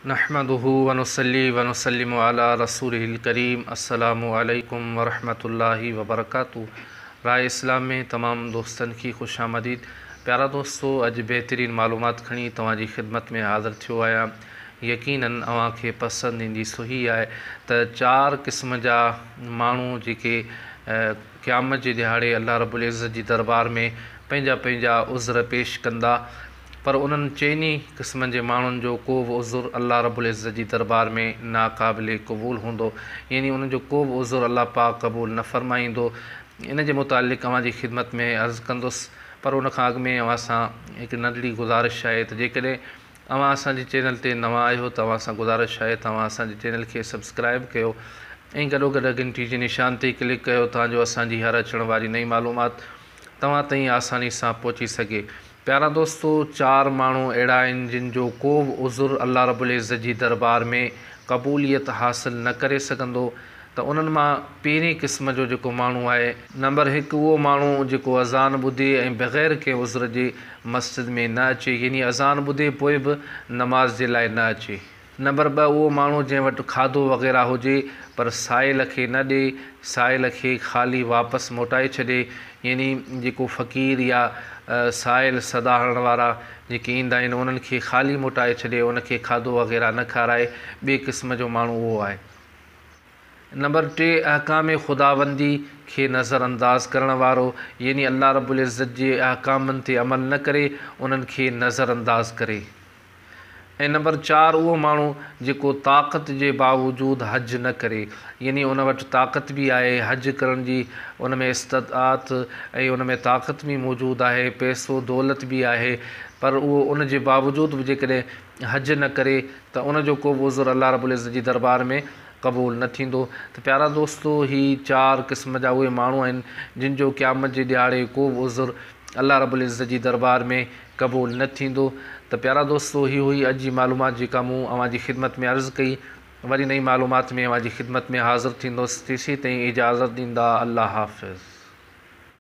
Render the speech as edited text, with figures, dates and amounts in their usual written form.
نحمده ونصلي ونسلم علي رسوله الڪريم السلام عليڪم ورحمة الله وبرڪاته راء اسلام ۾ تمام دوستن کي خوش آمديد پيارا دوستو اڄ بهترين معلومات کڻي توهان جي خدمت ۾ حاضر ٿيو آهيان يقينن اوهان کي پسند ايندي سو هي آهي ته چار قسم جا ماڻهو جيڪي قيامت جي ڏهاڙي الله رب العزت جي دربار ۾ پنهنجا پنهنجا عذر پيش ڪندا پر انهن چئني قسمن جي ماڻهن جو ڪو به عذر الله رب العزت جي دربار ۾ ناقابل قبول هوندو يعني انهن جو ڪو به عذر الله پاڪ قبول نه فرمائيندو. ان جي متعلق اوهان جي خدمت ۾ عرض ڪندس پر ان کان اڳ ۾ اوهان سان هڪ ننڍڙي گذارش آهي ته جيڪڏهن اوهان اسان جي چينل تي نوان آهيو ته اوهان سان گذارش آهي ته اوهان اسان جي چينل کي سبسڪرائب ڪيو ۽ گڏوگڏ گهنٽي جي نشان تي ڪلڪ ڪيو تان جو اسان جي هر اچڻ واري نئين معلومات توهان تائين آساني سان پهچي سگهي. پيارا دوستو! چار ماڻهو اهڙا آهن جن جو ڪو به عذر الله رب العزت جي دربار ۾ قبوليت حاصل نه ڪري سگهندو ته انهن مان پهرين قسم جو جيڪو ماڻهو آهي. نمبر هڪ، اهو ماڻهو جيڪو اذان ٻڌي ۽ بغير ڪنهن عذر جي مسجد ۾ نه اچي يعني اذان ٻڌي پوء به نماز جي لاء نه اچي. نمبر ٻه، اهو ماڻهو جنهن وٽ کاڌو وغيره هجي پر سائل کي نه ڏئي، سائل کي خالي واپس موٽائي ڇڏي، يعني جيڪو فقير يا سائل صدا هڻڻ وارا جيڪي ايندا آهن انهن کي خالي موٽائي ڇڏي، ان کي کاڌو وغيره نه کارائي، ٻئي قسم جو ماڻهو اهو آهي. نمبر ٽي، احڪام خداوندي کي نظر انداز ڪرڻ وارو، يعني الله رب العزت جي احڪامن تي عمل نه ڪري، انهن کي نظر انداز ڪري. ۽ نمبر چار اهو ماڻهو جيڪو طاقت جي باوجود حج نه ڪري يعني ان وٽ طاقت به آهي حج ڪرڻ جي ان ۾ استطاعت ۽ ان ۾ طاقت به موجود آهي پئسو دولت به آهي پر اهو ان جي باوجود به جيڪڏهن حج نه ڪري ته ان جو ڪو به عذر الله رب العزت جي دربار ۾ قبول نه ٿيندو ته پيارا دوستو هي چار قسم جا اهي ماڻهو آهن جن جو قيامت جي ڏهاڙي ڪو به عذر الله رب العزت جي دربار ۾ قبول نه ٿيندو ته پيارا دوستو هي هئي اڄ جي معلومات جيڪا مون اوهان جي خدمت ۾ عرض ڪئي وري نئين معلومات ۾ اوهان جي خدمت ۾ حاضر ٿيندس تيسين تائين اجازت ڏيندا الله حافظ.